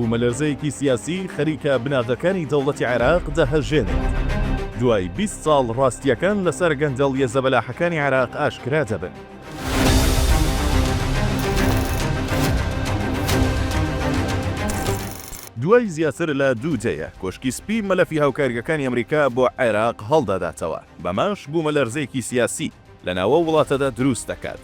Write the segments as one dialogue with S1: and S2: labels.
S1: بوومەلەرزەیەکی سیاسی خەریکە بناغەکانی دەوڵەتی عێراق دەهەژێنێت. دوای 20 ساڵ ڕاستییەکان لەسەر گەندەڵییە زەبەلاحەکانی عێراق ئاشکرا دەبن. دوای زیاتر لە دوو دەیە، کۆشکی سپی مەلەفی هاوکارییەکانی ئەمریکا بۆ عێراق هەڵدەداتەوە، بەمەش بوومەلەرزەیەکی سیاسی لەناو ئەو وڵاتەدا دروست دەکات.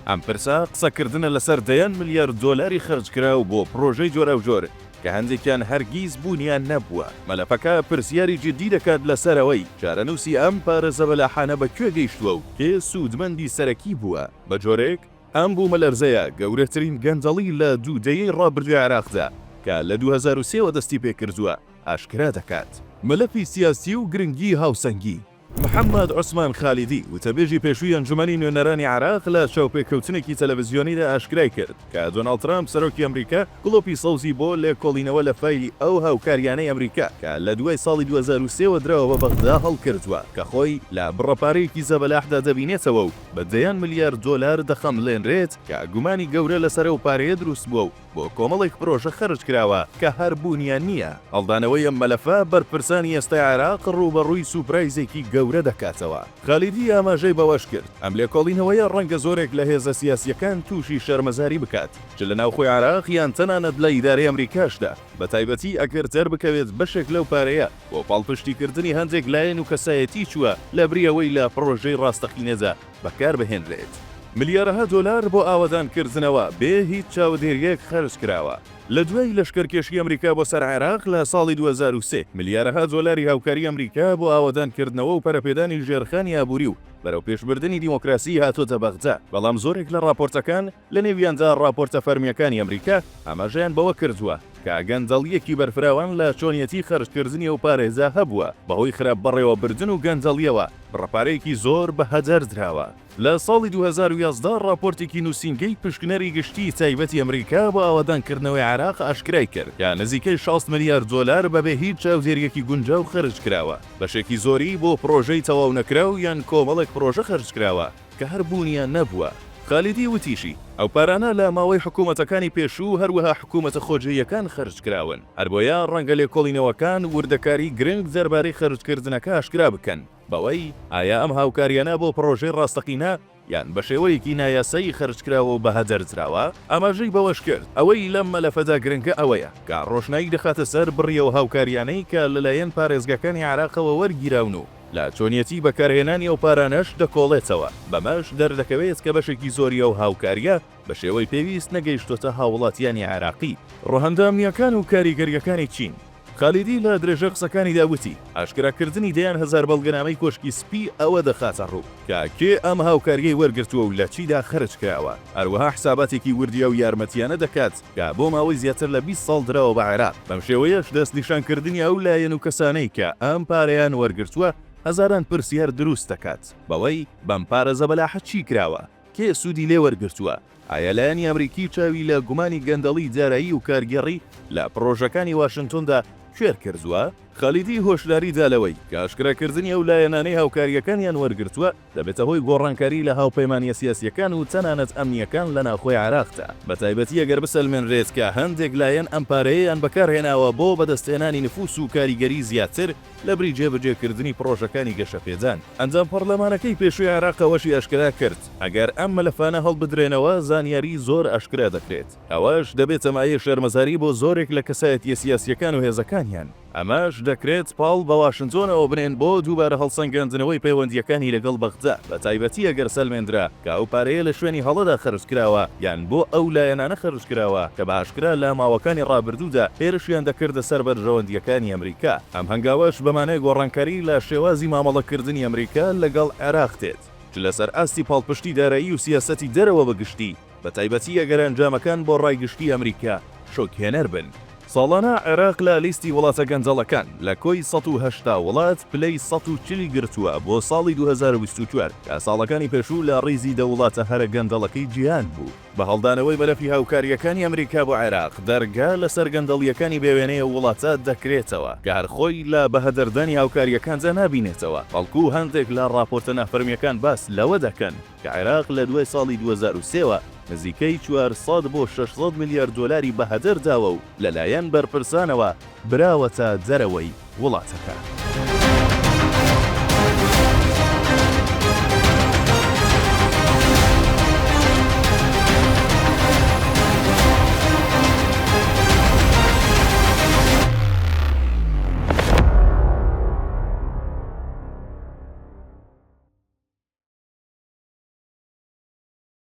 S1: ئەم پرسە قسەکردنە لەسەر دەیان ملیار دۆلاری خەرجکراو بۆ پڕۆژەی جۆراوجۆر کە هەندێکیان هەرگیز بوونیان نەبووە. مەلەفەکە پرسیاری جیددی دەکات لەسەر ئەوەی چارەنووسی ئەم پارە زەبەلاحانە بە کوێ گەیشتووە و کێ سوودمەندی سەرەکی بووە، بە جۆرێک ئەم بوومەلەرزەیە گەورەترین گەندەڵی لە دوو دەیەی ڕابردووی عێراقدا کە لە 2003 وە دەستیپێکردووە ئاشکرا دەکات. مەلەفی سیاسی و گرنگی هاوسەنگی. محەممەد عوسمان خالیدی، وتەبێژی پێشووی ئەنجومەنی نوێنەرانی عێراق لە چاوپێکەوتنێکی تەلەڤزیۆنیدا ئاشکرای کرد کە دۆناڵد ترەمپ سەرۆکی ئەمریکا گڵۆپی سەوزی بۆ لێکۆڵینەوە لە فایلی ئەو هاوکارییانەی ئەمریکا کە لە دوای ساڵی 2003 وە دراوە بە بەغدا هەڵکردووە کە خۆی لە بڕە پارەیەکی زەبەلاحدا دەبینێتەوە و بە دەیان ملیار دۆلار دەخەمڵێنرێت کە گومانی گەورە لەسەر ئەو پارەیە دروستبووە و بۆ کۆمەڵێک پرۆژە خەرج کراوە کە هەر بوونیان نییە. هەڵدانەوەی ئەم مەلەفە بەرپرسانی ئێستای عێراق ڕووبەڕووی سوپرایزێکی گەورە دەکاتەوە. خالیدی ئاماژەی بەوەشکرد، ئەم لێکۆڵینەوەیە ڕەنگە زۆرێک لە هێزە سیاسییەکان تووشی شەرمەزاری بکات، چ لە ناوخۆی عێراق یان تەنانەت لە ئیدارەی ئەمریکاشدا، بەتایبەتی ئەگەر دەربکەوێت بەشێک لەو پارەیە بۆ پاڵپشتیکردنی هەندێک لایەن و کەسایەتی چووە لەبری ئەوەی لە پڕۆژەی ڕاستەقینەدا بەکاربهێنرێت. ملیارەها دۆلار بۆ ئاوەدانکردنەوە بێ هیچ چاودێرییەک خەرج کراوە. لە دوای لەشکرکێشی ئەمریکا بۆ سەر عێراق لە ساڵی 2003، ملیارەها دۆلاری هاوکاری ئەمریکا بۆ ئاوەدانکردنەوە و پەرەپێدانی ژێرخانی ئابووری و بەرەوپێشبردنی دیموکراسی هاتۆتە بەغدا، بەڵام زۆرێک لە ڕاپۆرتەکان، لەنێویاندا ڕاپۆرتە فەرمییەکانی ئەمریکا، ئاماژەیان بەوە کردووە کە گەندەڵییەکی بەرفراوان لە چۆنیەتی خەرجکردنی ئەو پارەیەدا هەبووە، بەهۆی خراپ بەڕێوەبردن و گەندەڵییەوە بڕە پارەیەکی زۆر بە هەدەر دراوە. لە ساڵی 2011 ڕاپۆرتێکی نووسینگەی پشکنەری گشتیی تایبەتی ئەمریکا بۆ ئاوەدانکردنەوەی عێراق ئاشکرای کرد کە نزیکەی 60 ملیار دۆلار بەبێ هیچ چاودێرییەکی گونجاو خەرج کراوە، بەشێکی زۆری بۆ پڕۆژەی تەواونەکراو یان کۆمەڵێک پڕۆژە خەرج کراوە کە هەر بوونیان نەبووە. خالیدی وتیشی، ئەو پارانە لە ماوەی حکوومەتەکانی پێشوو و هەروەها حکوومەتە خۆجێیەکان خەرج کراون، هەربۆیە ڕەنگە لێکۆڵینەوەکان وردەکاری گرنگ دەربارەی خەرجکردنەکە ئاشکرا بکەن، بەوەی ئایا ئەم هاوکارییانە بۆ پڕۆژەی ڕاستەقینە یان بە شێوەیەکی نایاسایی خەرجکراوە و بەهەدەر دراوە. ئاماژەی بەوەشکرد، ئەوەی لەم مەلەفەدا گرنگە ئەوەیە کە ڕۆشنایی دەخاتە سەر بڕی ئەو هاوکارییانەی کە لەلایەن پارێزگاکانی عێراقەوە وەرگیراون و لە چۆنیەتی بەکارهێنانی ئەو پارانەش دەکۆڵێتەوە، بەمەش دەردەکەوێت کە بەشێکی زۆری ئەو هاوکارییە بە شێوەی پێویست نەگەیشتۆتە هاووڵاتیانی عێراقی. ڕەهەندە ئەمنییەکان و کاریگەرییەکانی چین. خالیدی لە درێژەی قسەکانیدا وتی، ئاشکراکردنی دەیان هەزار بەڵگەنامەی کۆشکی سپی ئەوە دەخاتە ڕوو کە کێ ئەم هاوکارییەی وەرگرتووە و لە چیدا خەرج کراوە، هەروەها حساباتێکی وردی ئەو یارمەتییانە دەکات کە بۆ ماوەی زیاتر لە 20 ساڵ دراوە بە عێراق، بەم شێوەیەش دەستنیشانکردنی ئەو لایەن و کەسانەی کە ئەم پارەیان وەرگرتووە هەزاران پرسیار دروست دەکات بەوەی بەم پارە زەبەلاحە چی کراوە؟ کێ سوودی لێ وەرگرتووە؟ ئایا لایەنی ئەمریکی چاوی لە گومانی گەندەڵی دارایی و کارگێڕی لە پڕۆژەکانی واشنتۆندا کوێر کردووە؟ خالیدی هۆشداری دا لەوەی کە ئاشکراکردنی ئەو لایەنانەی هاوکارییەکانیان وەرگرتووە دەبێتە هۆی گۆڕانکاری لە هاوپەیمانییە سیاسییەکان و تەنانەت ئەمنییەکان لە ناوخۆی عێراقدا، بەتایبەتی ئەگەر بسەلمێنرێت کە هەندێک لایەن ئەم پارەیەیان بەکارهێناوە بۆ بەدەستهێنانی نفوس و کاریگەری زیاتر لەبری جێبەجێکردنی پڕۆژەکانی گەشەپێدان. ئەندام پەڕلەمانەکەی پێشووی عێراق ئەوەشی ئاشکرا کرد، ئەگەر ئەم مەلەفانە هەڵبدرێنەوە زانیاری زۆر ئاشکرا دەکرێت، ئەوەش دەبێتە مایەی شەرمەزاری بۆ زۆرێک لە کەسایەتییە سیاسییەکان و هێزەکانیان، ئەمەش دەکرێت پاڵ بە واشنتۆنەوە بنێن بۆ دووبارە هەڵسەنگاندنەوەی پەیوەندییەکانی لەگەڵ بەغدا، بەتایبەتی ئەگەر سەلمێندرا کە ئەو پارەیە لە شوێنی هەڵەدا خەرج کراوە یان بۆ ئەو لایەنانە خەرج کراوە کە بە ئاشکرا لە ماوەکانی ڕابردوودا هێرشیان دەکردە سەر بەرژەوەندییەکانی ئەمریکا. ئەم هەنگاوەش بە مانای گۆڕانکاری لە شێوازی مامەڵەکردنی ئەمریکا لەگەڵ عێراق دێت، چ لەسەر ئاستی پاڵپشتی دارایی و سیاسەتی دەرەوە بە گشتی، بەتایبەتی ئەگەر ئەنجامەکان بۆ ڕای گشتی ئەمریکا شۆکهێنەر بن. ساڵانە عێراق لە لیستی وڵاتە گەندەڵەکان لە کۆی 180 وڵات پلەی 140 ی گرتووە بۆ ساڵی 2024 کە ساڵەکانی پێشوو لە ڕیزی دە وڵاتە هەرە گەندەڵەکەی جیهان بوو. بە هەڵدانەوەی مەلەفی هاوکارییەکانی ئەمریکا بۆ عێراق، دەرگا لەسەر گەندەڵییەکانی بێوێنەی ئەو وڵاتە دەکرێتەوە کە هەر خۆی لە بەهەدەردانی هاوکارییەکاندا نابینێتەوە، بەڵکو هەندێک لە ڕاپۆرتە نافەرمییەکان باس لەوە دەکەن کە عێراق لە دوای ساڵی 2003 وە. نزیکەی 400 بۆ 600 ملیار دۆلاری بەهەدەر داوە و لەلایەن بەرپرسانەوە براوەتە دەرەوەی وڵاتەکە.